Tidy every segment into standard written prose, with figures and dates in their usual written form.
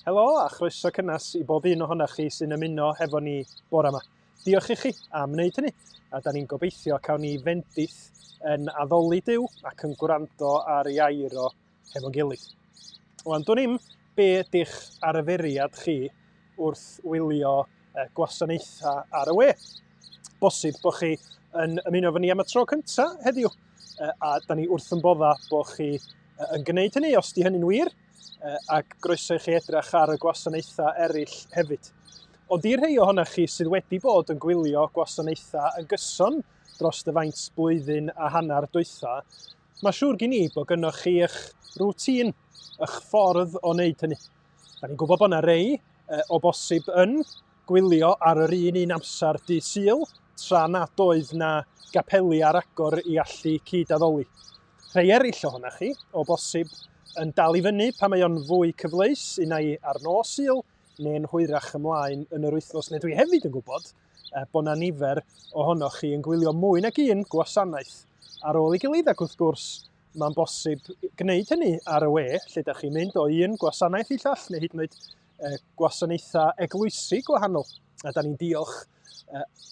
Helo a chroeso cynnes i bob un ohonoch chi sy'n ymuno hefo ni bore yma. Diolch i chi am wneud hynny, a da ni'n gobeithio cawn ni fendith yn addoli Duw ac yn gwrando ar ei air o hefo'n gilydd. Wan, dwn i'm be ydych arferiad chi wrth wylio gwasanaethau ar y we. Bosib bod chi yn ymuno efo ni am y tro cyntaf heddiw, a da ni wrth yn bodda bod chi yn gwneud hynny, os di hynny'n wir, ac groeso i chi edrych ar y gwasanaethau eraill hefyd. Ond i'r rhai ohonoch chi sydd wedi bod yn gwylio gwasanaethau yn gyson dros y faint blwyddyn a hanner dwytha, mae siŵr gen i bod gynnoch chi eich rwtîn, eich ffordd o wneud hynny. Da ni'n gwybod bod yna rei o bosib yn gwylio ar yr un un amser dydd Sul, tra nad oedd na gapeli ar agor i allu cyd-addoli. Rhai eraill ohonoch chi, o bosib, yn dal i fyny pan mae o'n fwy cyfleus, unai ar nos Sul neu'n hwyrach ymlaen yn yr wythnos. Neu dwi hefyd yn gwybod bod 'na nifer ohonoch chi yn gwylio mwy nag un gwasanaeth ar ôl ei gilydd, ac wrth gwrs mae'n bosib gwneud hynny ar y we, lle da chi'n mynd o un gwasanaeth i llall, neu hyd yn oed gwasanaethau eglwysi gwahanol. A da ni'n diolch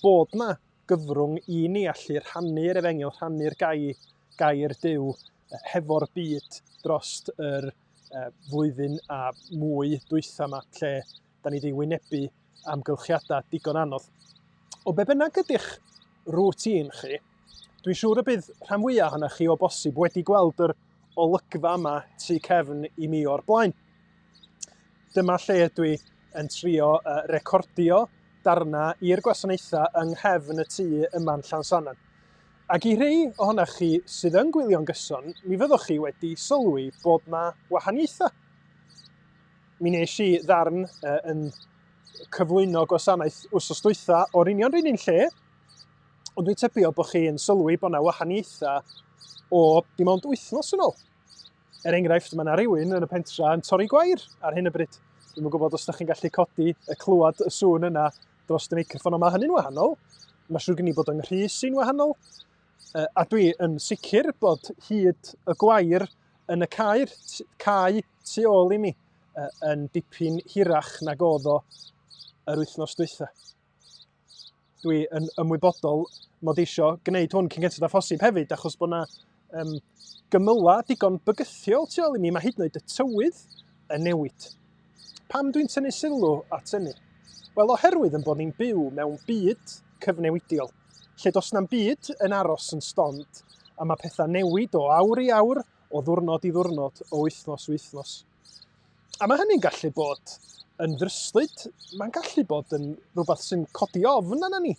bod 'na gyfrwng i ni allu rhannu'r efengyl, rhannu'r gair, gair Duw hefo'r byd drost yr flwyddyn a mwy dwytha yma, lle da ni wedi wynebu amgylchiadau digon anodd. O be bynnag ydych rŵtîn chi, dwi'n siŵr y bydd rhan fwyaf ohonoch chi o bosib wedi gweld yr olygfa yma tu cefn i mi o'r blaen. Dyma lle ydw i yn trio recordio darna i'r gwasanaethau yng nghefn y tŷ yma'n Llansannan. Ac i rhei ohonoch chi sydd yn gwylio'n gyson, mi fyddwch chi wedi sylwi bod 'na wahaniaethau. Mi nes i ddarn uh, yn cyflwyno gwasanaeth wsos dwytha o'r union rhywun un lle, ond dwi'n tybio bod chi yn sylwi bod 'na wahaniaethau o dim ond wythnos yn ôl. Er enghraifft, mae yna rywun yn y pentra yn torri gwair ar hyn o bryd. Dwi'm yn gwybod os ydych chi'n gallu codi y clywed y sŵn yna dros y meicroffon, ond mae hynny'n wahanol. Mae siŵr gen i bod yng nghrys i'n wahanol. A dwi yn sicr bod hyd y gwair yn y caer, cae tu ôl i mi yn dipyn hirach nag oedd o yr wythnos dwytha. Dwi yn ymwybodol mod isio gwneud hwn cyn gynted â phosib hefyd, achos bod 'na um, gymylau digon bygythiol tu ôl i mi, mae hyd yn oed y tywydd yn newid. Pam dwi'n tynnu sylw at hynny? Wel, oherwydd yn bod ni'n byw mewn byd cyfnewidiol, lle does na'm byd yn aros yn stond, a mae pethau newid o awr i awr, o ddwrnod i ddwrnod, o wythnos i wythnos. A mae hynny'n gallu bod yn ddryslyd, mae'n gallu bod yn rhywbeth sy'n codi ofn arna ni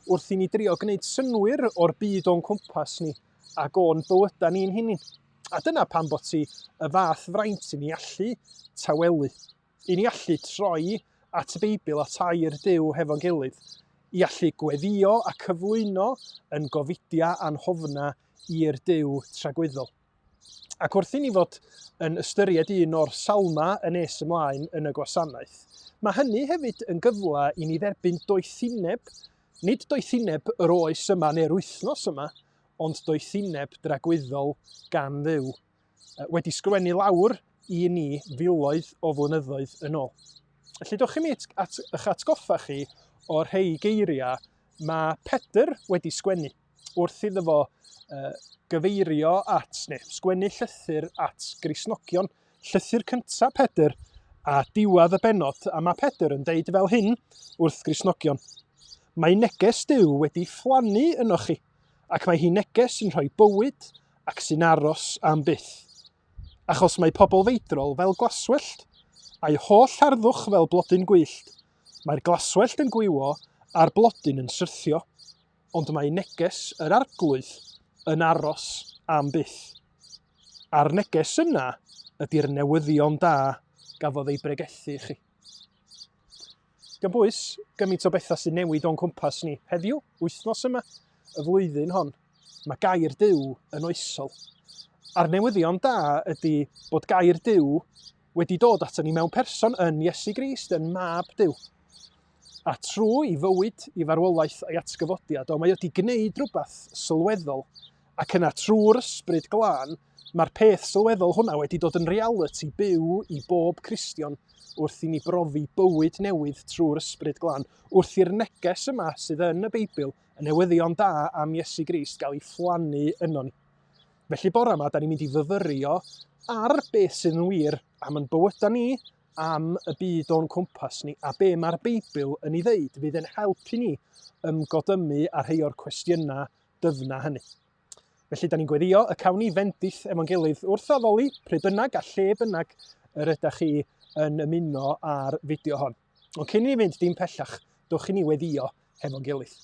wrth i ni drio gwneud synnwyr o'r byd o'n cwmpas ni ac o'n bywydau ni'n hunain. A dyna pam bod ti y fath fraint i ni allu tawelu, i ni allu troi at y Beibl, at air Duw hefo'n gilydd, i allu gweddio a cyflwyno yn gofidiau a'n hofna i'r Duw tragwyddol. Ac wrth i ni fod yn ystyried un o'r salma yn nes ymlaen yn y gwasanaeth, mae hynny hefyd yn gyfle i ni dderbyn doethineb, nid doethineb yr oes yma neu'r wythnos yma, ond doethineb dragwyddol gan Dduw, wedi sgwennu lawr i ni filoedd o flynyddoedd yn ôl. Felly dewch i mi at, at, eich atgoffa chi o'r rhei geiriau mae Pedr wedi sgwennu. wrth iddo fo uh, gyfeirio at, neu sgwennu llythyr at Gristnogion, llythyr cyntaf Pedr a diwedd y bennod, a mae Pedr yn deud fel hyn wrth Gristnogion. Mae neges Duw wedi phlannu ynoch chi, ac mae hi neges sy'n rhoi bywyd ac sy'n aros am byth. Achos mae pobl feidrol fel glaswellt, a'i holl harddwch fel blodyn gwyllt. Mae'r glaswellt yn gwywo a'r blodyn yn syrthio, ond mae neges yr Arglwydd yn aros am byth. A'r neges yna ydy'r newyddion da gafodd ei bregethu i chi. Gan bwys gymaint o bethau sy'n newid o'n cwmpas ni heddiw, wythnos yma, y flwyddyn hon, mae gair Duw yn oesol. A'r newyddion da ydy bod gair Duw wedi dod ato ni mewn person yn Iesu Grist, yn Mab Duw. A trwy i fywyd, i farwolaeth a'i atgyfodiad o, mae wedi gwneud rhywbeth sylweddol, ac yna trwy'r ysbryd glân, Mae'r peth sylweddol hwnna wedi dod yn realiti byw i bob Cristion wrth i ni brofi bywyd newydd trwy'r Ysbryd Glân, wrth i'r neges yma sydd yn y Beibl, y newyddion da am Iesu Grist, gael ei phlannu yno ni. Felly bore yma, da ni'n mynd i fyfyrio ar beth sydd yn wir am yn bywydau ni, am y byd o'n cwmpas ni, a be mae'r Beibl yn ei ddeud fydd yn helpu ni ymgodymu â rhai o'r cwestiynau dyfna hynny. Felly, da ni'n gweddio y cawn ni fendith efo'n gilydd wrth addoli, pryd bynnag a lle bynnag yr ydych chi yn ymuno â'r fideo hon. Ond cyn i ni fynd dim pellach, dowch i ni weddio hefo'n gilydd.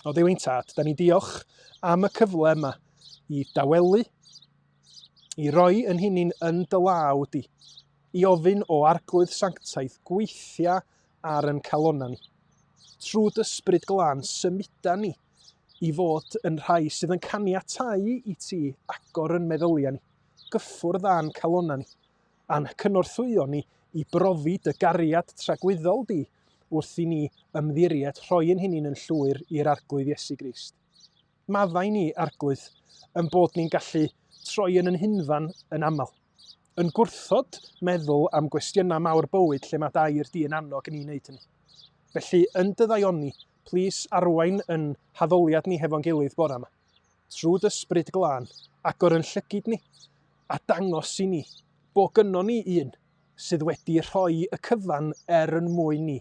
O Dduw ein Tad, da ni'n diolch am y cyfle yma i dawelu, i roi yn hunin yn dy law di, i ofyn o Arglwydd Sanctaidd gweithia ar yn calonna ni. Trwy dy ysbryd glân symuda ni i fod yn rhai sydd yn caniatáu i ti agor yn meddyliau ni, gyffwrdd â'n calonna ni, a'n cynorthwyo ni i brofi dy gariad tragwyddol di wrth i ni ymddiried rhoi ein hunain yn llwyr i'r Arglwydd Iesu Grist. Maddau ni, Arglwydd, yn bod ni'n gallu troi yn yn hunfan yn aml, yn gwrthod meddwl am gwestiynau mawr bywyd lle mae dair di yn annog ni wneud hynny. Felly, yn dy ddaioni, plîs arwain yn haddoliad ni hefo'n gilydd bore yma. Trwy dy ysbryd glân, agor yn llygid ni, a dangos i ni bo gynnon ni un sydd wedi rhoi y cyfan er yn mwyn ni,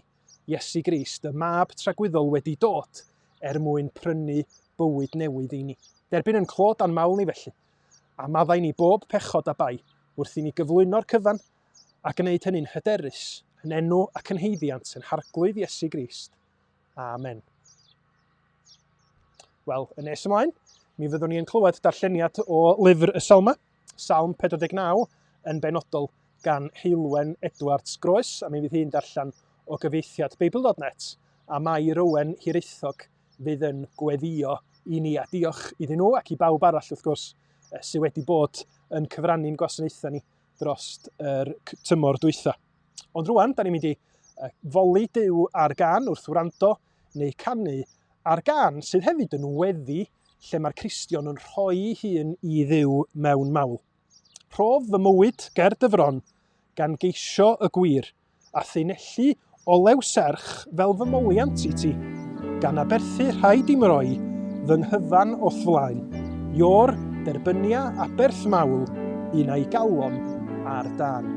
Iesu Grist, y Mab tragwyddol wedi dod er mwyn prynu bywyd newydd i ni. Derbyn yn clod a'n mawl ni felly, a maddau ni bob pechod a bai wrth i ni gyflwyno'r cyfan a gwneud hynny'n hyderus yn enw ac yn haeddiant yn Harglwydd Iesu Grist. Amen. Wel, yn nes ymlaen, mi fyddwn ni yn clywed darlleniad o lyfr y Salma, Salm 49 yn benodol gan Heulwen Edwards Groes, a mi fydd hi'n darllen o gyfieithiad Beibl.net, a Mair Owen Hiraethog fydd yn gweddio i ni, a diolch iddyn nhw ac i bawb arall wrth gwrs sydd wedi bod yn cyfrannu'n gwasanaethau ni dros yr tymor dwytha. Ond rwan, da ni'n mynd i foli Duw ar gân wrth wrando neu canu ar gân sydd hefyd yn weddi lle mae'r Cristion yn rhoi ei hun i Dduw mewn mawl. Rhof fy mywyd ger dy fron, gan geisio y gwir, a thunellu olew serch fel fy moliant i ti, gan aberthu rhaid i'm roi fy nghyfan o'th flaen. Iôr, derbynia aberth mawl, un a'i galon ar dân.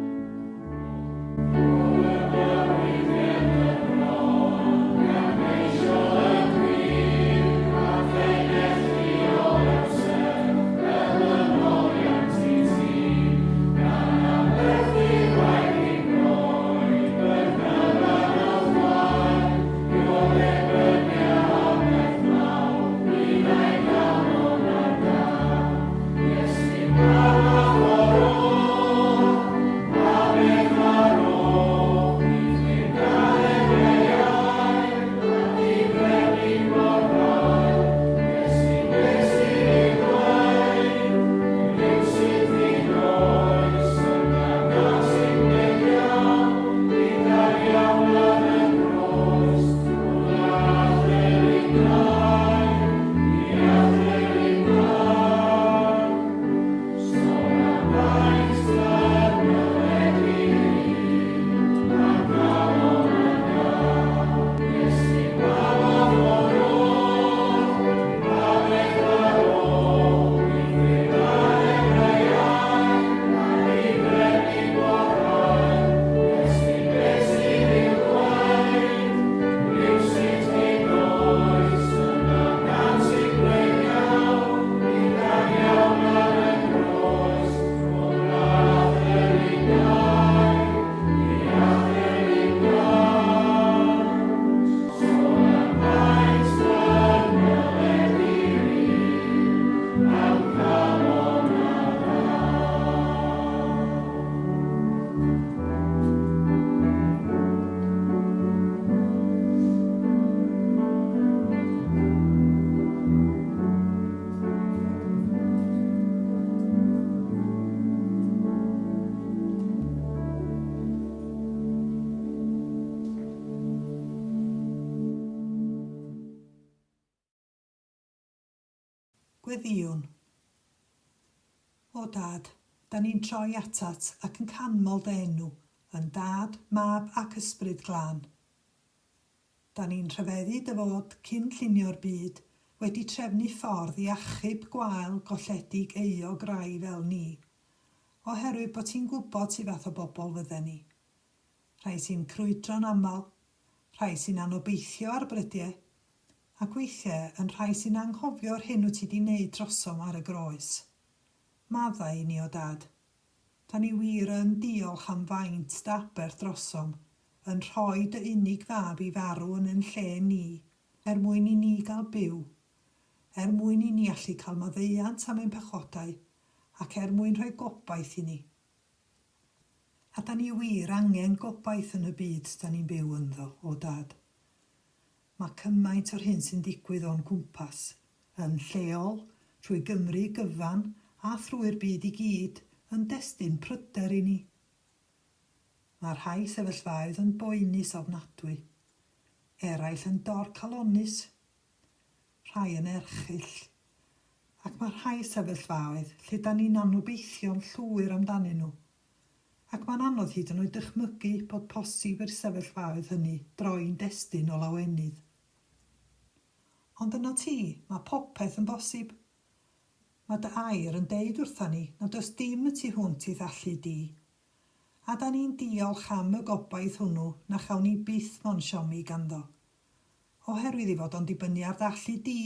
Gweddïwn. O Dad, 'da ni'n troi atat ac yn canmol dy enw, yn Dad, Mab ac Ysbryd Glân. 'Da ni'n rhyfeddu dy fod, cyn llunio'r byd, wedi trefnu ffordd i achub gwael, golledig, euog rai fel ni. Oherwydd bod ti'n gwybod su fath o bobl fydden ni. Rhai sy'n crwydro'n aml, rhai sy'n anobeithio ar brydiau, ac weithiau yn rhai sy'n anghofio'r hyn wyt ti 'di neud drosom ar y groes. Maddau i ni, o Dad. Da ni wir yn diolch am faint dy aberth drosom, yn rhoi dy unig fab i farw yn yn lle ni, er mwyn i ni gael byw, er mwyn i ni allu cael maddeuant am ein pechodau, ac er mwyn rhoi gobaith i ni. A 'da ni wir angen gobaith yn y byd 'da ni'n byw ynddo, o Dad. Mae cymaint o'r hyn sy'n digwydd o'n cwmpas, yn lleol, trwy Gymru gyfan a thrwy'r byd i gyd, yn destun pryder i ni. Mae rhai sefyllfaoedd yn boenus ofnadwy, eraill yn dorcalonnus, rhai yn erchyll, ac mae rhai sefyllfaoedd lle 'dan ni'n anobeithio'n llwyr amdanyn nhw, ac mae'n anodd hyd yn oed dychmygu bod posib i'r sefyllfaoedd hynny droi'n destun o lawenydd. Ond yno ti, mae popeth yn bosib. Mae dy air yn deud wrtha ni nad oes dim y tu hwnt i'th allu di. A 'dan ni'n diolch am y gobaith hwnnw na chawn ni byth mo'n siomi ganddo. Oherwydd ei fod o'n dibynnu ar dy allu di,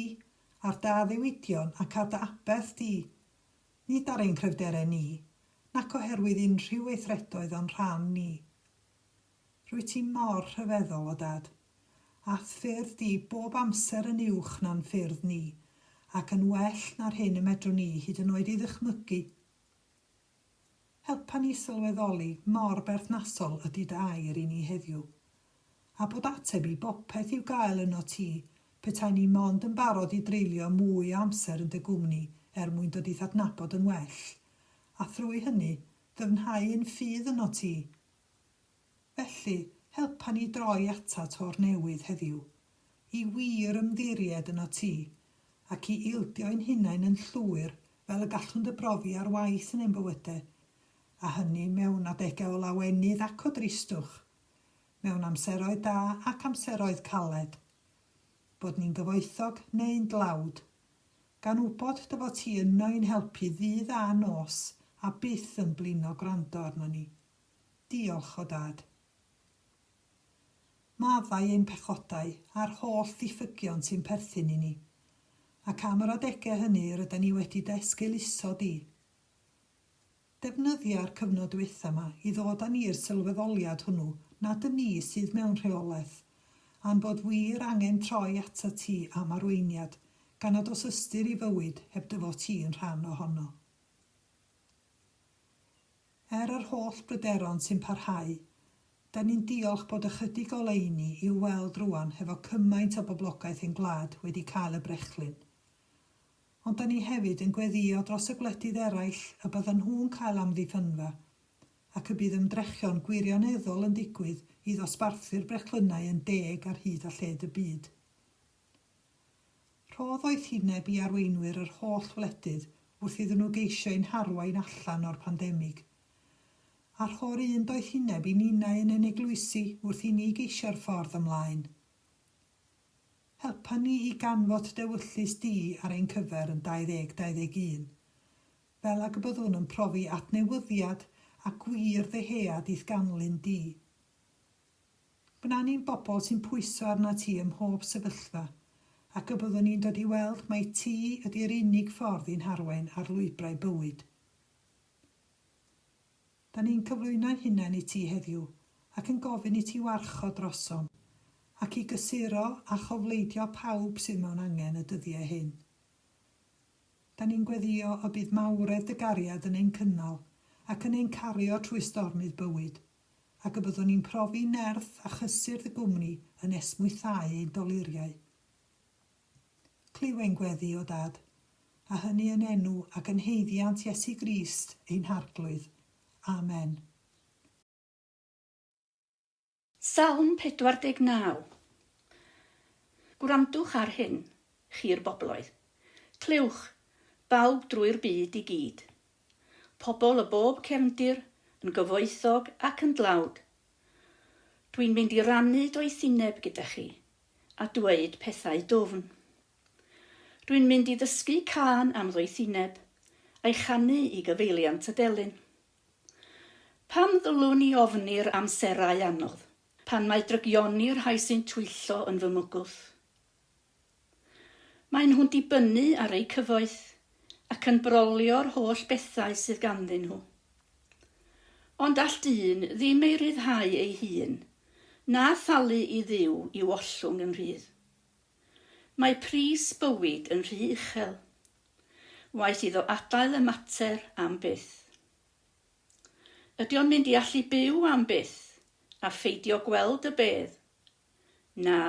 ar dy addewidion ac ar dy aberth di, nid ar ein cryfderau ni, nac oherwydd unrhyw weithredoedd o'n rhan ni. Rwyt ti mor rhyfeddol, o Dad, a'th ffyrdd di bob amser yn uwch na'n ffyrdd ni, ac yn well na'r hyn y medrwn ni hyd yn oed ei ddychmygu. Helpa ni sylweddoli mor berthnasol ydy dy air i ni heddiw. A bod ateb i bopeth i'w gael ynot ti, petai ni mond yn barod i dreulio mwy o amser yn dy gwmni er mwyn dod i'th adnabod yn well, a thrwy hynny, ddyfnhau ein ffydd ynot ti. Felly, helpa ni droi atat o'r newydd heddiw, i wir ymddiried ynot ti, ac i ildio ein hunain yn llwyr fel y gallwn dy brofi ar waith yn ein bywyde, a hynny mewn adegau o lawenydd ac o dristwch, mewn amseroedd da ac amseroedd caled, bod ni'n gyfoethog neu'n dlawd, gan wybod dy fod ti yno i'n helpu ddydd a nos a byth yn blino gwrando arnon ni. Diolch, o Dad. Maddau ein pechodau a'r holl ddiffygion sy'n perthyn i ni, ac am yr adegau hynny rydan ni wedi dy esgeuluso di. Defnyddia'r cyfnod diwetha 'ma i ddod â ni i'r sylweddoliad hwnnw nad y ni sydd mewn rheolaeth, a'n bod wir angen troi atat ti am arweiniad, gan nad oes ystyr i fywyd heb dy fod ti'n rhan ohono. Er yr holl bryderon sy'n parhau, 'da ni'n diolch bod ychydig oleuni i'w weld rŵan hefo cymaint o boblogaeth ein gwlad wedi cael y brechlyn. Ond 'da ni hefyd yn gweddïo dros y gwledydd eraill y byddan nhw'n cael amddiffynfa, ac y bydd ymdrechion gwirioneddol yn digwydd i ddosbarthu'r brechlynnau yn deg ar hyd a lled y byd. Rho ddoethineb i arweinwyr yr holl wledydd wrth iddyn nhw geisio ein harwain allan o'r pandemig. A rho'r un doethineb i ninnau yn ein eglwysi wrth i ni geisio'r ffordd ymlaen. Helpa ni i ganfod d'ewyllys di ar ein cyfer yn 2021, fel ag y byddwn yn profi adnewyddiad a gwir ddyhead i'th ganlyn di. Gwna ni'n bobl sy'n pwyso arnat ti ym mhob sefyllfa, ac y byddwn ni'n dod i weld mai ti ydi'r unig ffordd i'n harwain ar lwybrau bywyd. Da ni'n cyflwyno'n hunain i ti heddiw, ac yn gofyn i ti warchod drosom, ac i gysuro a chofleidio pawb sydd mewn angen y dyddiau hyn. Da ni'n gweddïo y bydd mawredd dy gariad yn ein cynnal ac yn ein cario trwy stormydd bywyd. ac y byddwn ni'n profi nerth a chysur dy gwmni yn esmwythau ein doluriau. Clyw ein gweddi, O Dad, a hynny yn enw ac yn haeddiant Iesu Grist, ein Harglwydd. Amen. Salm 49. Gwrandwch ar hyn, chi'r bobloedd. Clywch, bawb drwy'r byd i gyd. Pobl o bob cefndir, yn gyfoethog ac yn dlawd. Dwi'n mynd i rannu doethineb gyda chi, a dweud pethau dwfn. Dwi'n mynd i ddysgu cân am ddoethineb, a'i chanu i gyfeiliant y delyn. Pam ddylwn i ofni'r amserau anodd, pan mae drygioni'r rhai sy'n twyllo yn fy mwgwth? Maen nhw'n dibynnu ar eu cyfoeth ac yn brolio'r holl bethau sydd ganddyn nhw. Ond all dyn ddim ei ryddhau ei hun, na thalu i Dduw i'w ollwng yn rhydd. Mae pris bywyd yn rhy uchel. Waeth iddo adael y mater am byth. Ydy o'n mynd i allu byw am byth a pheidio gweld y bedd? Na,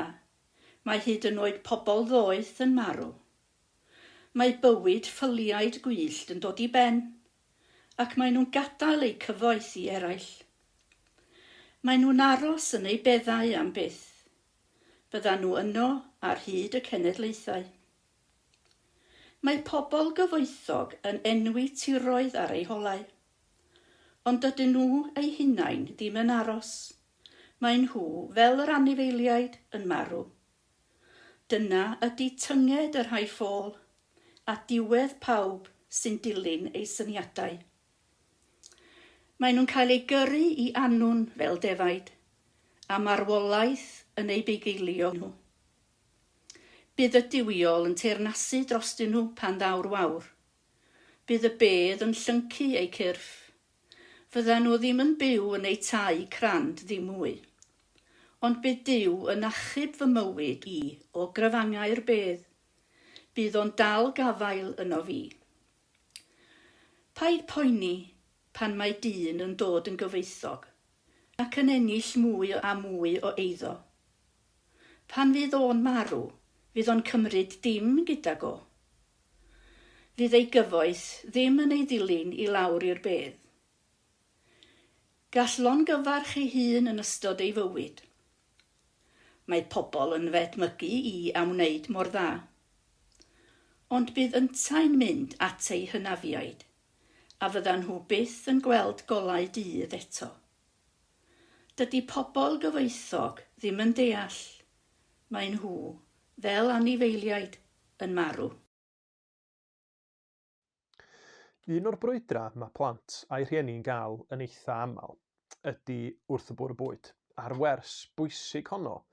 mae hyd yn oed pobl ddoeth yn marw. Mae bywyd ffyliaid gwyllt yn dod i ben, ac maen nhw'n gadael eu cyfoeth i eraill. Maen nhw'n aros yn eu beddau am byth. Byddan nhw yno ar hyd y cenedlaethau. Mae pobl gyfoethog yn enwi tiroedd ar eu holau. Ond dydyn nhw eu hunain ddim yn aros. Maen nhw, fel yr anifeiliaid, yn marw. Dyna ydy tynged y rhai ffôl, a diwedd pawb sy'n dilyn eu syniadau. Maen nhw'n cael eu gyrru i Annwn fel defaid, a marwolaeth yn eu bugeilio nhw. Bydd y duwiol yn teyrnasu drostyn nhw pan ddaw'r wawr. Bydd y bedd yn llyncu eu cyrff. Fyddan nhw ddim yn byw yn eu tai crand ddim mwy. Ond bydd Duw yn achub fy mywyd i o grafangau'r bedd. Bydd o'n dal gafael yno fi. Paid poeni pan mae dyn yn dod yn gyfoethog ac yn ennill mwy a mwy o eiddo. Pan fydd o'n marw, fydd o'n cymryd dim gydag o. Fydd ei gyfoeth ddim yn ei ddilyn i lawr i'r bedd. Gall longyfarch ei hun yn ystod ei fywyd. Mae pobl yn fy edmygu i am wneud mor dda. Ond bydd yntau'n mynd at ei hynafiaid, a fyddan nhw byth yn gweld golau dydd eto. Dydy pobl gyfoethog ddim yn deall, maen nhw, fel anifeiliaid, yn marw. Un o'r brwydrau mae plant a'u rhieni'n gael yn eitha aml ydy wrth y bwrdd bwyd, a'r wers bwysig honno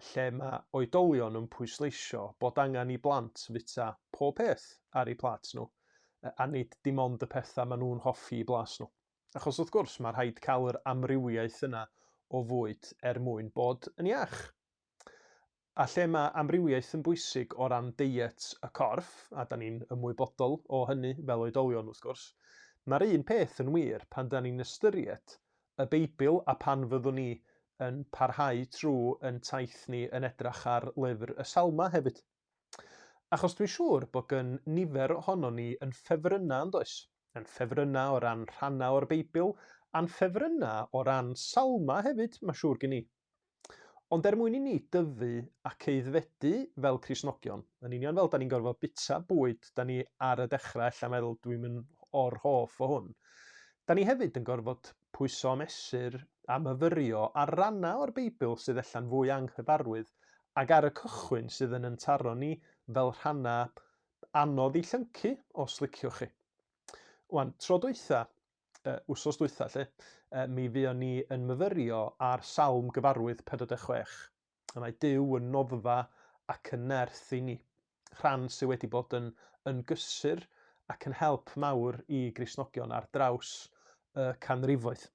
lle mae oedolion yn pwysleisio bod angen i blant fwyta pob peth ar eu plât nhw, a nid dim ond y pethau maen nhw'n hoffi i blas nhw. Achos wrth gwrs mae rhaid cael yr amrywiaeth yna o fwyd er mwyn bod yn iach. A lle mae amrywiaeth yn bwysig o ran deiet y corff, a da ni'n ymwybodol o hynny fel oedolion wrth gwrs, mae'r un peth yn wir pan da ni'n ystyried y Beibl a pan fyddwn ni yn parhau trwy yn taith ni yn edrach ar lyfr y Salmau hefyd. Achos dwi'n siŵr bod gyn nifer ohonon ni yn ffefrynnau yn does? Yn ffefrynnau o ran rhannau o'r Beibl, a'n ffefrynnau o ran Salmau hefyd, mae'n siŵr gen i. Ond er mwyn i ni dyfu ac aeddfedu fel Cristnogion, yn union fel da ni'n gorfod bwyta bwyd da ni ar y dechrau ella meddwl dwi'm yn or hoff o hwn, da ni hefyd yn gorfod pwyso a mesur a myfyrio ar rannau o'r Beibl sydd ella'n fwy anghyfarwydd ac ar y cychwyn sydd yn yn taro ni fel rhannau anodd i llyncu, os liciwch chi. Wan, tro dwytha, uh, wsos dwytha lle, uh, mi fuon ni yn myfyrio ar Salm gyfarwydd 46. A mae Duw yn noddfa ac yn nerth i ni. Rhan sydd wedi bod yn, yn gysur ac yn help mawr i Gristnogion ar draws y canrifoedd.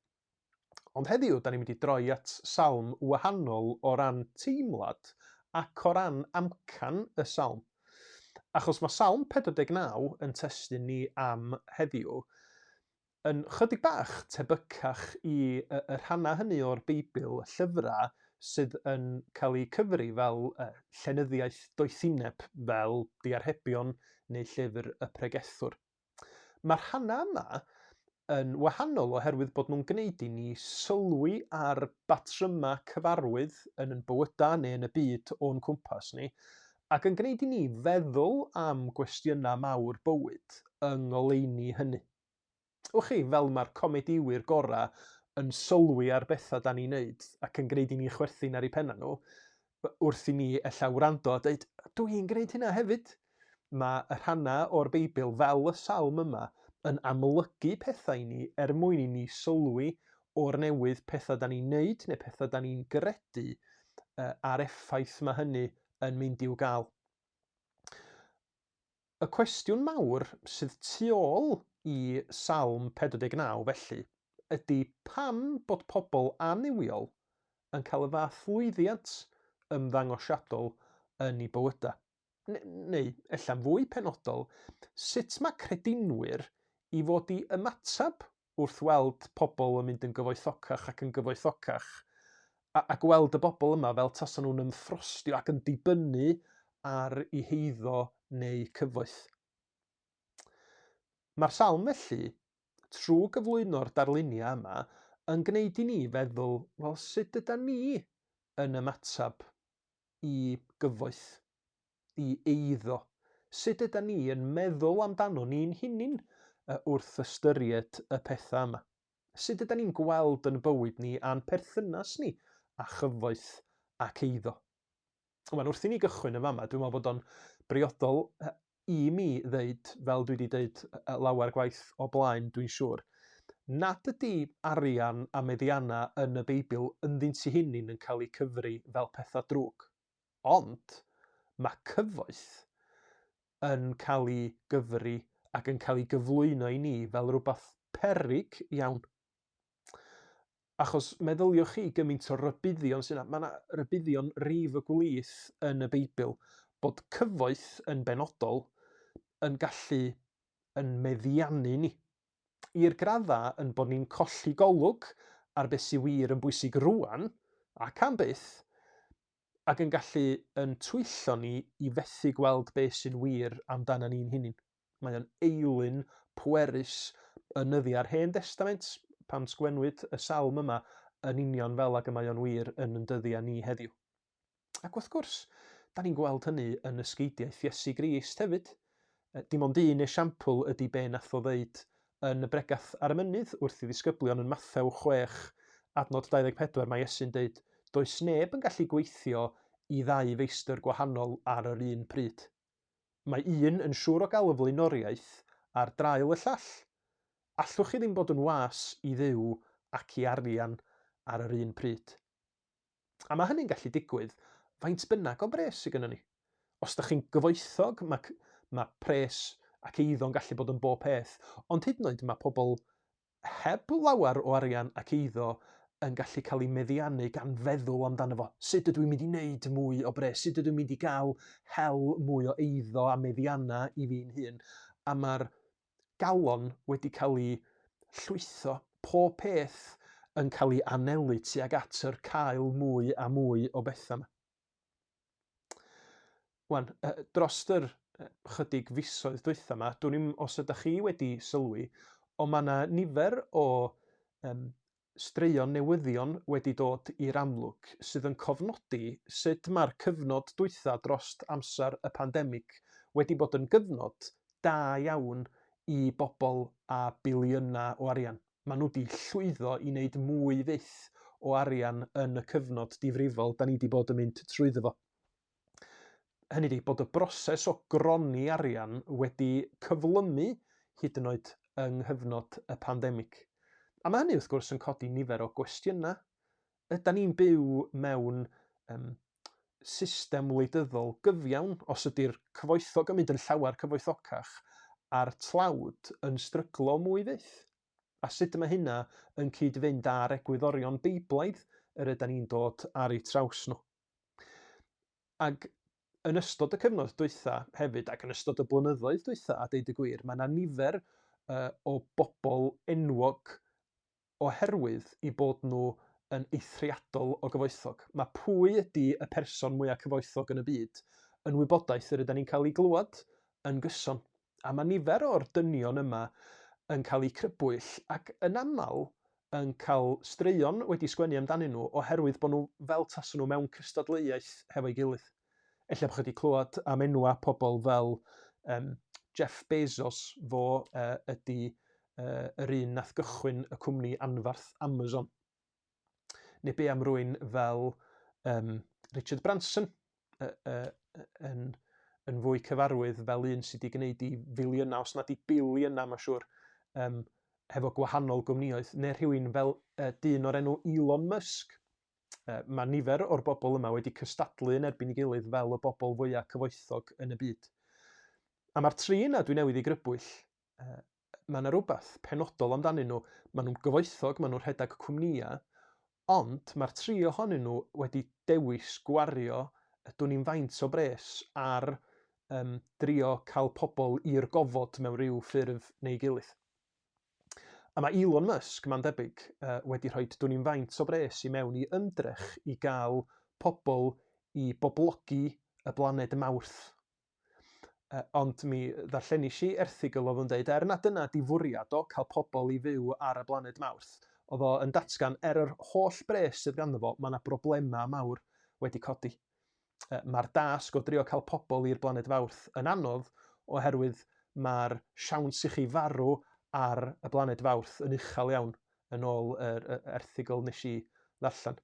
Ond heddiw, da ni'n mynd i droi at salm wahanol o ran teimlad ac o ran amcan y salm. Achos mae Salm 49 yn testun ni am heddiw yn chydig bach tebycach i y, y rhannau hynny o'r Beibl, y llyfrau sydd yn cael eu cyfri fel uh, llenyddiaeth doethineb, fel diarhebion neu llyfr y pregethwr. Mae'r rhannau yma yn wahanol oherwydd bod nhw'n gwneud i ni sylwi ar batrymau cyfarwydd yn yn bywydau neu yn y byd o'n cwmpas ni, ac yn gwneud i ni feddwl am gwestiynau mawr bywyd yng ngoleuni hynny. Wch chi, fel mae'r comedïwyr gorau yn sylwi ar bethau da ni'n neud ac yn gwneud i ni chwerthin ar eu penna nhw, wrth i ni ella wrando a dweud, dw i'n gwneud hynna hefyd. Mae y rhannau o'r Beibl, fel y salm yma, yn amlygu pethau i ni er mwyn i ni sylwi o'r newydd pethau da ni'n neud neu pethau da ni'n gredu a'r effaith mae hynny yn mynd i'w gael. Y cwestiwn mawr sydd tu ôl i Salm 49 felly ydy pam bod pobl annuwiol yn cael y fath lwyddiant ymddangosiadol yn eu bywydau? Neu, ella'n fwy penodol, sut mae credinwyr i fod i ymateb wrth weld pobl yn mynd yn gyfoethocach ac yn gyfoethocach, a, a gweld y bobl yma fel tasan nhw'n ymffrostio ac yn dibynnu ar eu heiddo neu cyfoeth. Mae'r salm felly, trwy gyflwyno'r darluniau yma, yn gwneud i ni feddwl, wel, sut yda ni yn ymateb i gyfoeth, i eiddo? Sut yda ni yn meddwl amdano ni'n hunin wrth ystyried y pethau yma? Sut yda ni'n gweld yn bywyd ni a'n perthynas ni â chyfoeth ac eiddo? Wan, wrth i ni gychwyn yn fama, dwi'n meddwl bod o'n briodol i mi ddeud, fel dwi wedi deud lawer gwaith o blaen, dwi'n siŵr, nad ydy arian a meddiannau yn y Beibl ynddynt eu hunain yn cael eu cyfri fel pethau drwg. Ond mae cyfoeth yn cael ei gyfri ac yn cael ei gyflwyno i ni fel rhywbeth peryg iawn. Achos meddyliwch chi gymaint o rybuddion sy'n yna. Mae yna rybuddion rif y gwlith yn y Beibl bod cyfoeth yn benodol yn gallu yn meddiannu ni. I'r graddau yn bod ni'n colli golwg ar beth sy'n wir yn bwysig rwan ac am byth, ac yn gallu yn twyllo ni i fethu gweld beth sy'n wir amdana ni'n hunain. Mae o'n eilun pwerus yn nyddiau'r Hen Destament, pan sgwennwyd y salm yma, yn union fel ag y mae o'n wir yn yn dyddiau ni heddiw. Ac wrth gwrs, da ni'n gweld hynny yn ysgeidiaeth Iesu Grist hefyd. Dim ond un esiampl ydy be nath o ddeud yn y bregath ar y mynydd wrth i ddisgyblion yn Mathew 6, adnod 24, mae Iesu'n deud, Does neb yn gallu gweithio i ddau feistr gwahanol ar yr un pryd. Mae un yn siŵr o gael y flaenoriaeth ar draul y llall. Allwch chi ddim bod yn was i Dduw ac i arian ar yr un pryd. A mae hynny'n gallu digwydd faint bynnag o bres sydd gennym ni. Os da chi'n gyfoethog, mae, mae pres ac eiddo'n gallu bod yn bob peth, ond hyd yn oed mae pobl heb lawer o arian ac eiddo yn gallu cael eu meddiannu gan feddwl amdano fo. Sut ydw i'n mynd i wneud mwy o bres? Sut ydw i'n mynd i gael hel mwy o eiddo a meddiannau i fi'n hun? A mae'r galon wedi cael ei llwytho, pob peth yn cael ei anelu tuag at yr cael mwy a mwy o bethau yma. Wan, dros yr chydig fisoedd dwytha yma, dwn i'm os ydych chi wedi sylwi, ond mae yna nifer o um, straeon newyddion wedi dod i'r amlwg sydd yn cofnodi sut mae'r cyfnod dwytha drost amser y pandemig wedi bod yn gyfnod da iawn i bobl â biliynau o arian. Maen nhw wedi llwyddo i wneud mwy fyth o arian yn y cyfnod difrifol da ni wedi bod yn mynd trwyddo fo. Hynny ydi, bod y broses o gronni arian wedi cyflymu hyd yn oed yng nghyfnod y pandemig. A mae hynny wrth gwrs yn codi nifer o gwestiynau. Ydan ni'n byw mewn um, system wleidyddol gyfiawn os ydy'r cyfoethog yn mynd yn llawer cyfoethocach a'r tlawd yn stryglo mwy fyth? A sut mae hynna yn cyd-fynd â'r egwyddorion Beiblaidd yr ydan ni'n dod ar eu traws nhw? Ac yn ystod y cyfnod dwytha hefyd, ac yn ystod y blynyddoedd dwytha, a deud y gwir, mae yna nifer uh, o bobl enwog oherwydd i bod nhw yn eithriadol o gyfoethog. Mae pwy ydy y person mwyaf cyfoethog yn y byd yn wybodaeth yr ydyn ni'n cael ei glywed yn gyson. A mae nifer o'r dynion yma yn cael eu crybwyll ac yn aml yn cael straeon wedi sgwennu amdanyn nhw oherwydd bod nhw fel tasen nhw mewn cystadleuaeth hefo'i gilydd. Ella bod chi wedi clywed am enwau pobl fel um, Jeff Bezos, fo uh, ydy yr un nath gychwyn y cwmni anfarth Amazon. Neu be am rwy'n fel um, Richard Branson, uh, uh, yn, yn fwy cyfarwydd fel un sydd wedi gwneud i filiynau, os nad i biliynau, mae'n siŵr, um, hefo gwahanol gwmnïoedd, neu rhywun fel uh, dyn o'r enw Elon Musk. Uh, mae nifer o'r bobl yma wedi cystadlu yn erbyn ei gilydd fel y bobl fwyaf cyfoethog yn y byd. A mae'r tri yna dwi newydd i grybwyll, uh, mae yna rhywbeth penodol amdanyn nhw. Maen nhw'n gyfoethog, maen nhw'n rhedeg cwmnïau, ond mae'r tri ohonyn nhw wedi dewis gwario dwn i'n faint o bres ar um, drio cael pobl i'r gofod mewn rhyw ffurf neu gilydd. A mae Elon Musk, mae'n debyg, uh, wedi rhoi dwn i'n faint o bres i mewn i ymdrech i gael pobl i boblogi y blaned Mawrth. Uh, ond mi ddarllenis i erthygl oedd yn dweud, er na dyna di fwriad o, cael pobl i fyw ar y blaned Mawrth, oedd o yn datgan, er yr holl bres sydd ganddo fo, mae yna broblemau mawr wedi codi. Uh, mae'r dasg o drio cael pobl i'r blaned Fawrth yn anodd oherwydd mae'r siawns i chi farw ar y blaned Fawrth yn uchel iawn yn ôl yr erthygl nes i ddarllen.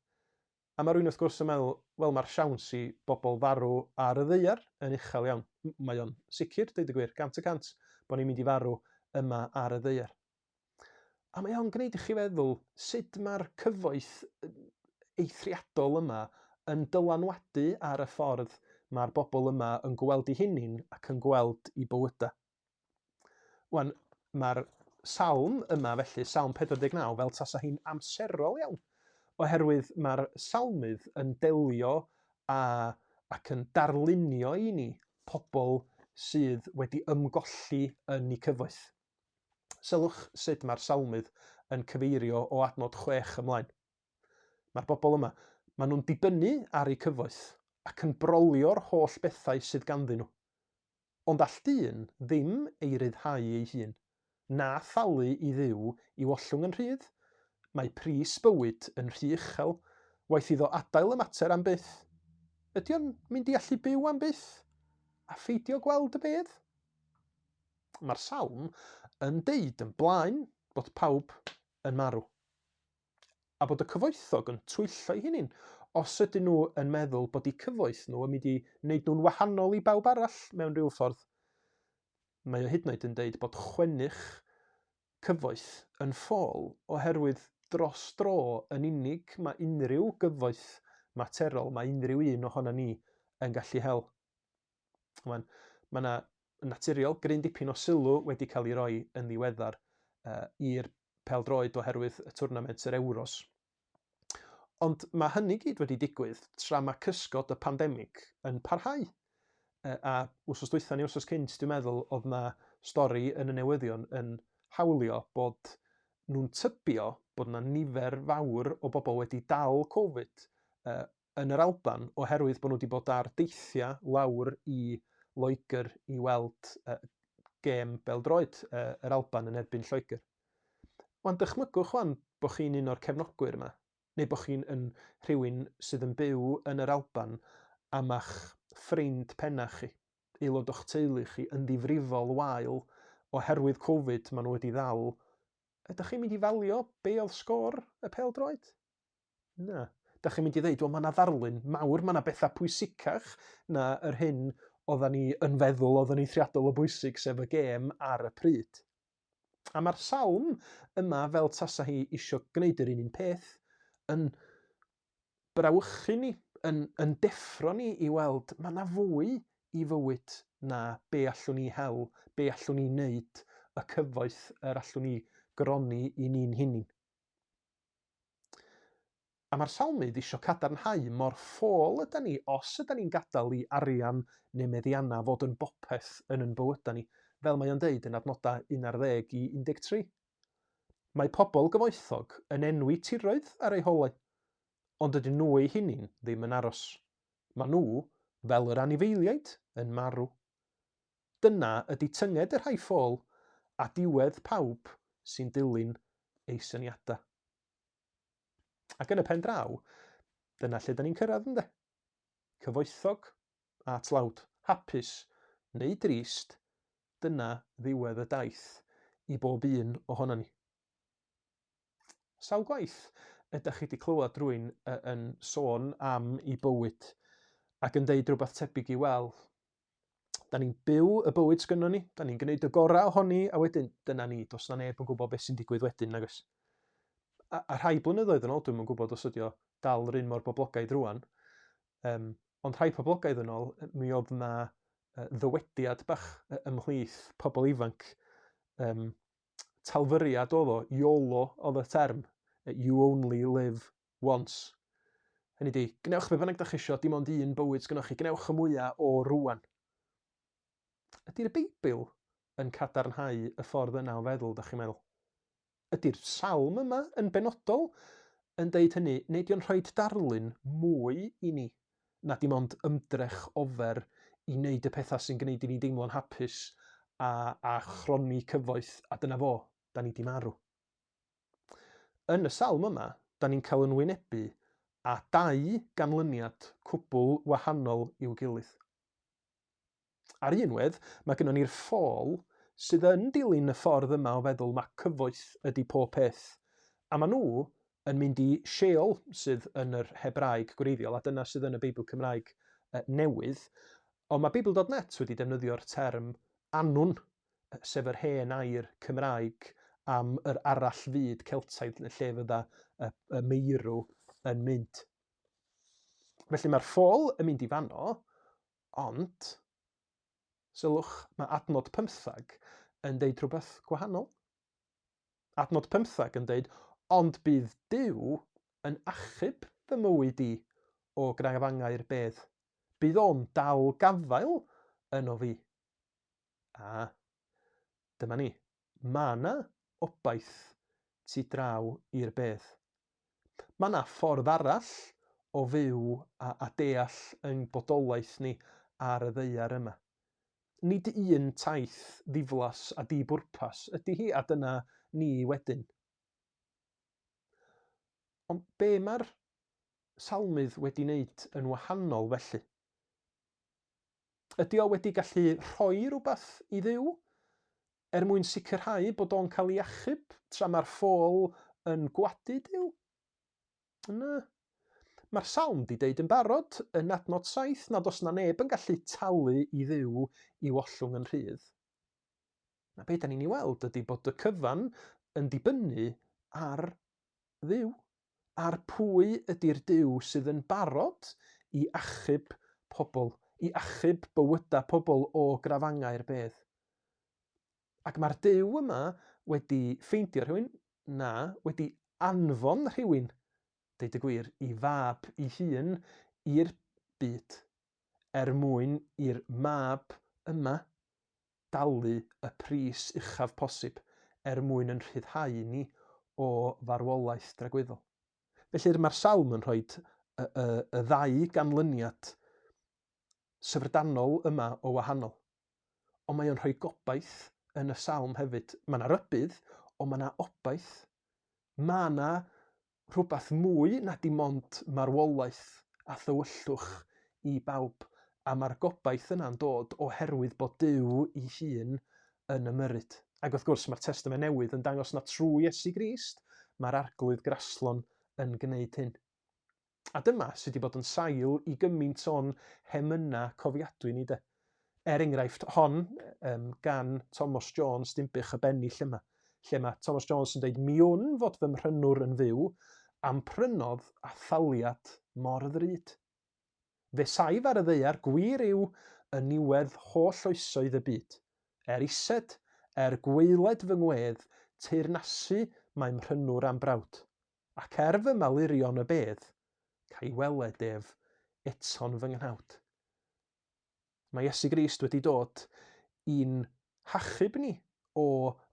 A mae rhywun wrth gwrs yn meddwl, wel mae'r siawns i bobl farw ar y ddaear yn uchel iawn. Mae o'n sicr, deud y gwir, 100% bod ni'n mynd i farw yma ar y ddaear. A mae o'n gwneud i chi feddwl sut mae'r cyfoeth eithriadol yma yn dylanwadu ar y ffordd mae'r bobl yma yn gweld eu hunain ac yn gweld eu bywydau. Wan, mae'r salm yma felly, Salm 49, fel tasa hi'n amserol iawn, oherwydd mae'r salmydd yn delio a, ac yn darlunio i ni pobl sydd wedi ymgolli yn eu cyfoeth. Sylwch sut mae'r salmydd yn cyfeirio o adnod 6 ymlaen. Mae'r bobl yma, maen nhw'n dibynnu ar eu cyfoeth ac yn brolio'r holl bethau sydd ganddyn nhw. Ond all dyn ddim ei ryddhau ei hun, na thalu i Dduw i'w ollwng yn rhydd? Mae pris bywyd yn rhy uchel, waeth iddo adael y mater am byth. Ydy o'n mynd i allu byw am byth, a pheidio gweld y bedd? Mae'r salm yn deud yn blaen bod pawb yn marw. a bod y cyfoethog yn twyllo eu hunain os ydyn nhw yn meddwl bod eu cyfoeth nhw yn mynd i wneud nhw'n wahanol i bawb arall mewn rhyw ffordd. Mae o hyd yn oed yn deud bod chwennych cyfoeth yn ffôl oherwydd dros dro yn unig mae unrhyw gyfoeth materol, mae unrhyw un ohono ni yn gallu hel. Mae'n, mae yna naturiol gryn dipyn o sylw wedi cael ei roi yn ddiweddar uh, i'r pêl-droed oherwydd y twrnament yr Euros. Ond mae hynny gyd wedi digwydd tra mae cysgod y pandemig yn parhau. A wsos dwytha neu wsos cynt, dwi'n meddwl, oedd na stori yn y newyddion yn hawlio bod nhw'n tybio bod na nifer fawr o bobl wedi dal Covid uh, yn yr Alban oherwydd bod nhw wedi bod ar deithiau lawr i Loegr i weld uh, gêm bêl-droed uh, yr Alban yn erbyn Lloegr. Wan, dychmygwch wan bod chi'n un o'r cefnogwyr yma, neu bod chi'n yn rhywun sydd yn byw yn yr Alban a ma'ch ffrind penna chi, aelod o'ch teulu chi yn ddifrifol wael oherwydd Covid maen nhw wedi ddal, ydych chi'n mynd i falio be oedd sgôr y pêl-droed? Na. Da chi'n mynd i ddeud, wel, mae yna ddarlun mawr, mae yna bethau pwysicach na yr hyn oedden ni yn feddwl oedd yn eithriadol o bwysig, sef y gêm ar y pryd. A mae'r salm yma, fel tasa hi isio gwneud yr un un peth, yn brawychu ni, yn, yn deffro ni i weld mae yna fwy i fywyd na be allwn ni hel, be allwn ni wneud, y cyfoeth yr allwn ni gronni i ni'n hunain. A mae'r salmydd isio cadarnhau mor ffôl yda ni os yda ni'n gadael i arian neu meddiannau fod yn bopeth yn yn bywydau ni, fel mae o'n deud yn adnodau 11 i 13. Mae pobl gyfoethog yn enwi tiroedd ar eu holau, ond dydyn nhw eu hunain ddim yn aros. Maen nhw, fel yr anifeiliaid, yn marw. Dyna ydy tynged y rhai ffôl, a diwedd pawb sy'n dilyn eu syniadau. Ac yn y pen draw, dyna lle da ni'n cyrraedd ynde? Cyfoethog a tlawd, hapus neu drist, dyna ddiwedd y daith i bob un ohonon ni. Sawl gwaith ydych chi wedi clywed rhywun yn sôn am ei bywyd ac yn deud rhywbeth tebyg i, wel, da ni'n byw y bywyd sgynnon ni, da ni'n gwneud y gorau ohoni, a wedyn dyna ni, does na neb yn gwybod beth sy'n digwydd wedyn, nag oes? A, a rhai blynyddoedd yn ôl, dwi'm yn gwybod os ydi o dal yr un mor boblogaidd rwan, um, ond rhai poblogaidd yn ôl, mi oedd na ddywediad bach ymhlith pobl ifanc, um, talfyriad oedd o, YOLO oedd y term, you only live once. Hynny di, gwnewch be bynnag da chi isio, dim ond un bywyd sgynnoch chi, gwnewch y mwyaf o rwan. Ydy'r Beibl yn cadarnhau y ffordd yna o feddwl, da chi'n meddwl? Ydy'r salm yma yn benodol yn deud hynny, neu ydy o'n rhoi darlun mwy i ni na dim ond ymdrech ofer i wneud y pethau sy'n gwneud i ni deimlo'n hapus a, a chronni cyfoeth, a dyna fo, da ni di marw. Yn y salm yma, da ni'n cael yn wynebu â dau ganlyniad cwbl wahanol i'w gilydd. Ar un wedd, mae gynnon ni'r ffôl sydd yn dilyn y ffordd yma o feddwl ma cyfoeth ydy pob peth, a maen nhw yn mynd i Sheol, sydd yn yr Hebraeg gwreiddiol, a dyna sydd yn y Beibl Cymraeg Newydd, ond mae Beibl.net wedi defnyddio'r term Annwn, sef yr hen air Cymraeg am yr arall fyd Celtaidd lle fydda y, y meirw yn mynd. Felly mae'r ffôl yn mynd i fanno, ond sylwch, mae adnod pymthag yn deud rhywbeth gwahanol. Adnod pymthag yn deud, ond bydd Duw yn achub fy mywyd i o grafangau'r bedd. Bydd o'n dal gafael yno fi. A dyma ni. Mae yna obaith tu draw i'r bedd. Mae yna ffordd arall o fyw a, a deall ein bodolaeth ni ar y ddaear yma. Nid un taith ddiflas a di-bwrpas ydy hi, a dyna ni wedyn. Ond be mae'r salmydd wedi wneud yn wahanol felly? Ydy o wedi gallu rhoi rhywbeth i Dduw er mwyn sicrhau bod o'n cael ei achub tra mae'r ffôl yn gwadu Duw? Na. Mae'r salm di deud yn barod yn adnod 7 nad oes na neb yn gallu talu i Dduw i'w ollwng yn rhydd. Na be da ni'n ei weld ydy bod y cyfan yn dibynnu ar Dduw. Ar pwy ydy'r Duw sydd yn barod i achub pobl, i achub bywydau pobl o grafangau'r bedd? Ac mae'r Duw yma wedi ffeindio rhywun, na, wedi anfon rhywun, deud y gwir, i fab ei hun i'r byd, er mwyn i'r mab yma dalu y pris uchaf posib er mwyn yn rhyddhau ni o farwolaeth dragwyddol. Felly mae'r salm yn rhoi y, y, y ddau ganlyniad syfrdanol yma o wahanol. Ond mae o'n rhoi gobaith yn y salm hefyd. Mae yna rybudd, ond mae yna obaith. Mae yna rhywbeth mwy na dim ond marwolaeth a thywyllwch i bawb, a mae'r gobaith yna'n dod oherwydd bod Duw ei hun yn ymyrryd. Ac wrth gwrs, mae'r Testament Newydd yn dangos na trwy Iesu Grist mae'r Arglwydd graslon yn gwneud hyn. A dyma sydd wedi bod yn sail i gymaint o'n hemynau cofiadwy ni de. Er enghraifft, hon um, gan Thomas Jones, Dinbych y bennill yma, lle mae Thomas Jones yn dweud, Mi wn fod fy mhrynwr yn fyw, am prynodd a thaliad mor ddrud. Fe saif ar y ddaear, gwir yw, yn niwedd holl oesoedd y byd. Er ised, er gwaeled fy ngwedd, teyrnasu mae mhrynwr a'm brawd. Ac er fy malurion y bedd, ca i weled ef eto'n fy nghnawd. Mae Iesu Grist wedi dod i'n hachub ni o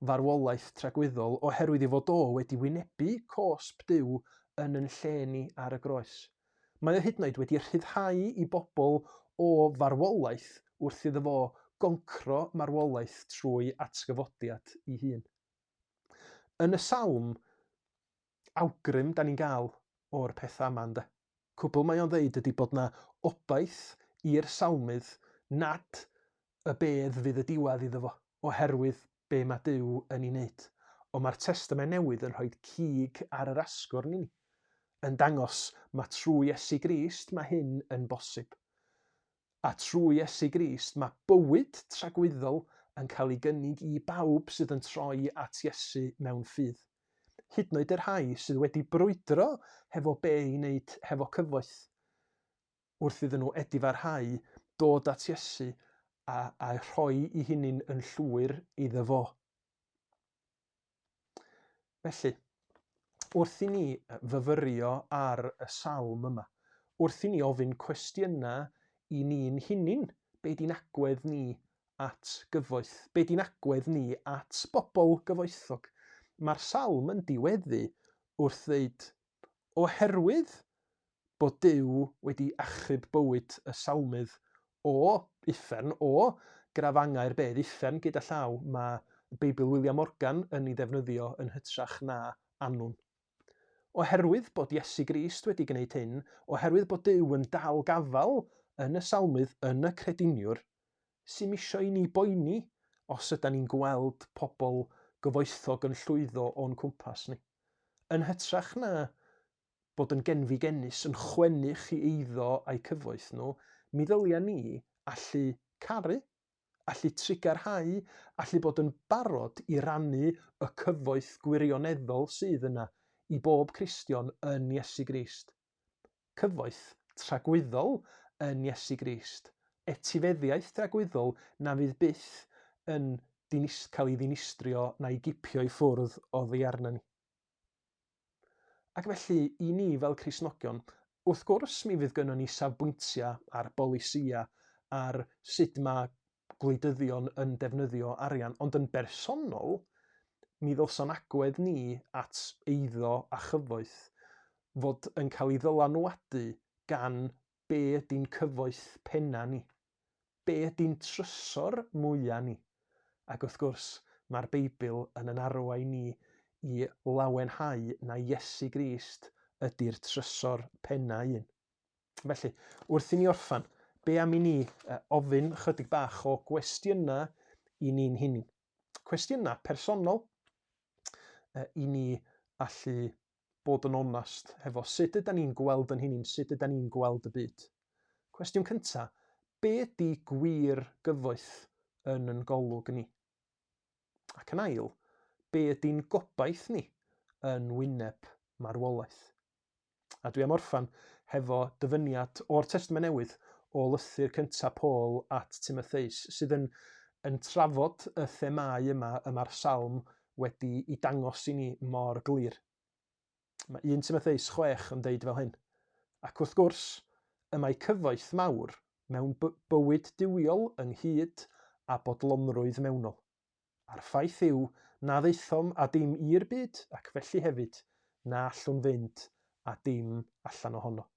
farwolaeth tragwyddol oherwydd ei fod o wedi wynebu cosb Duw yn yn lle ni ar y groes. Mae o hyd yn oed wedi rhyddhau i bobl o farwolaeth wrth iddo fo goncro marwolaeth trwy atgyfodiad ei hun. Yn y salm, awgrym da ni'n gael o'r pethau yma, ynde? Cwbl mae o'n ddeud ydy bod na obaith i'r salmydd nad y bedd fydd y diwedd iddo fo, oherwydd be mae Duw yn ei wneud. Ond mae'r Testament Newydd yn rhoi cig ar yr asgwrn i ni, yn dangos mae trwy Iesu Grist mae hyn yn bosib. A trwy Iesu Grist mae bywyd tragwyddol yn cael ei gynnig i bawb sydd yn troi at Iesu mewn ffydd. Hyd yn oed y rhai sydd wedi brwydro hefo be i wneud hefo cyfoeth, wrth iddyn nhw edifarhau dod at Iesu a, a rhoi i hunin yn llwyr iddo fo. Felly, wrth i ni fyfyrio ar y salm yma, wrth i ni ofyn cwestiynau i ni'n hunin, be di'n agwedd ni at gyfoeth? Be di'n agwedd ni at bobl gyfoethog? Mae'r salm yn diweddu wrth ddeud, Oherwydd bod Duw wedi achub bywyd y salmydd o uffern, o grafangau'r bedd, uffern gyda llaw, mae Beibl William Morgan yn ei ddefnyddio yn hytrach na Annwn. Oherwydd bod Iesu Grist wedi gwneud hyn, oherwydd bod Duw yn dal gafael yn y salmydd, yn y crediniwr, sy'm isio i ni boeni os ydan ni'n gweld pobl gyfoethog yn llwyddo o'n cwmpas ni. Yn hytrach na bod yn genfigennus, yn chwennych i eiddo a'u cyfoeth nhw, mi ddylia ni allu caru, allu trugarhau, allu bod yn barod i rannu y cyfoeth gwirioneddol sydd yna i bob Cristion yn Iesu Grist. Cyfoeth tragwyddol yn Iesu Grist, etifeddiaeth dragwyddol na fydd byth yn cael ei ddinistrio na'i gipio i ffwrdd oddi arna ni. Ac felly, i ni fel Cristnogion, wrth gwrs mi fydd gynnon ni safbwyntiau ar bolisïau, ar sut mae gwleidyddion yn defnyddio arian, ond yn bersonol, mi ddylsa'n agwedd ni at eiddo a chyfoeth fod yn cael ei ddylanwadu gan be ydy'n cyfoeth penna ni? Be ydy'n trysor mwya ni? Ac wrth gwrs, mae'r Beibl yn yn arwain ni i lawenhau na Iesu Grist ydy'r trysor penna un. Felly, wrth i ni orffan, be am i ni ofyn chydig bach o gwestiynau i ni'n hunain? Cwestiynau personol i ni allu bod yn onast hefo sut ydan ni'n gweld yn hunain, sut ydan ni'n gweld y byd. Cwestiwn cynta, be ydy gwir gyfoeth yn yn golwg ni? Ac yn ail, be ydy'n gobaith ni yn wyneb marwolaeth? A dwi am orffan hefo dyfyniad o'r Testament Newydd o lythyr cyntaf Paul at Timotheus, sydd yn, yn trafod y themâu yma y mae'r salm wedi i dangos i ni mor glir. Mae 1 Timotheus 6 yn deud fel hyn, Ac wrth gwrs, y mae cyfoeth mawr mewn bywyd duwiol ynghyd â bodlonrwydd mewnol. A'r ffaith yw na ddaethom â dim i'r byd ac felly hefyd na allwn fynd â dim allan ohono.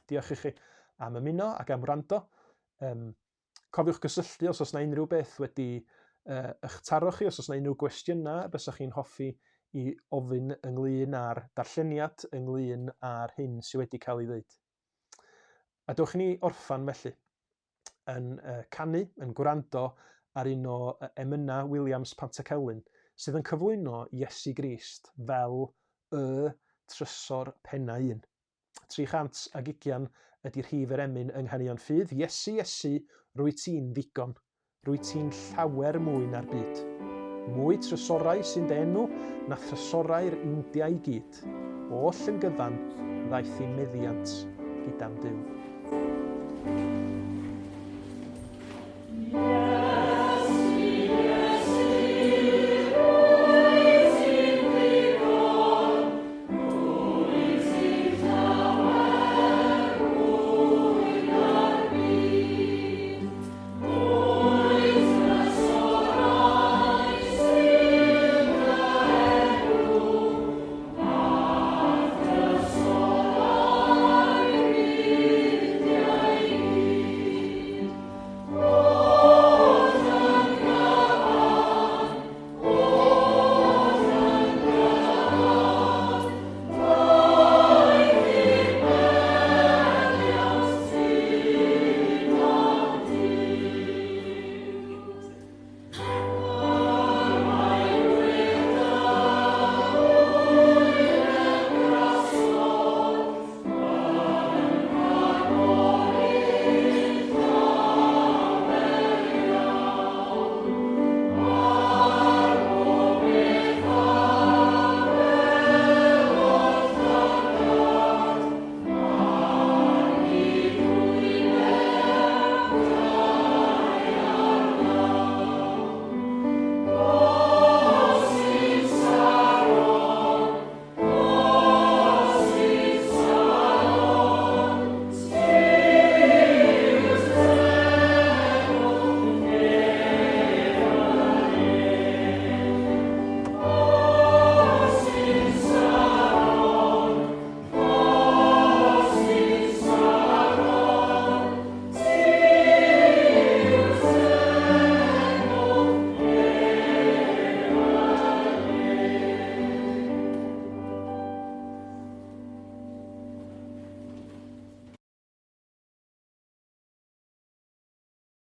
Diolch i chi am ymuno ac am wrando. Um, cofiwch gysylltu os oes yna unrhyw beth wedi uh, eich taro chi, os oes yna unrhyw gwestiynau y bysach chi'n hoffi i ofyn ynglyn â'r darlleniad, ynglyn â'r hyn sydd wedi cael ei ddweud. A dewch i ni orffan felly yn uh, canu, yn gwrando ar un o emynau Williams Pantycelyn, sydd yn cyflwyno Iesu Grist fel y trysor penna un. 320 ydy rhif yr emyn yng Nghaneuon Ffydd, Iesu, Iesu, rwyt ti'n ddigon. Rwyt ti'n llawer mwy na'r byd. Mwy trysorau sy'n dy enw na thrysorau'r India i gyd. Oll yn gyfan, ddaeth i'm meddiant gyda'm Duw.